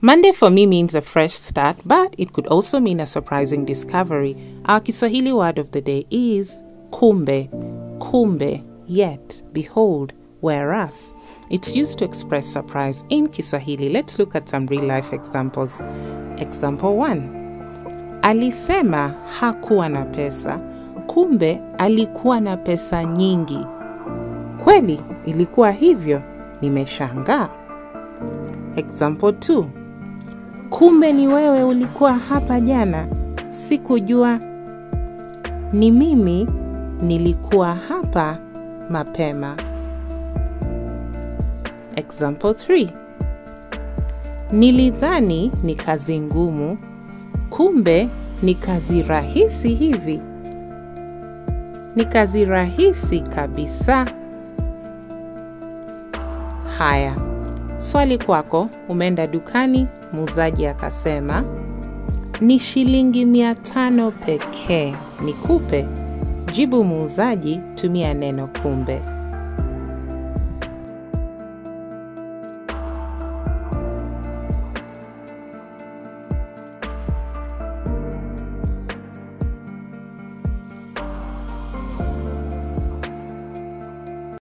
Monday for me means a fresh start, but it could also mean a surprising discovery. Our Kiswahili word of the day is kumbe. Kumbe, yet, behold, whereas. It's used to express surprise in Kiswahili. Let's look at some real life examples. Example 1. Alisema hakuwa na pesa, kumbe alikuwa na pesa nyingi. Kweli ilikuwa hivyo, nimeshangaa. Example 2. Kumbe ni wewe ulikuwa hapa jana, sikujua. Ni mimi nilikuwa hapa mapema. Example 3. Nilidhani ni kazi ngumu, kumbe ni kazi rahisi hivi. Ni kazi rahisi kabisa. Haya, swali kwako, umeenda dukani, muuzaji akasema, ni shilingi 500 pekee, nikupe? Jibu muuzaji, tumia neno kumbe.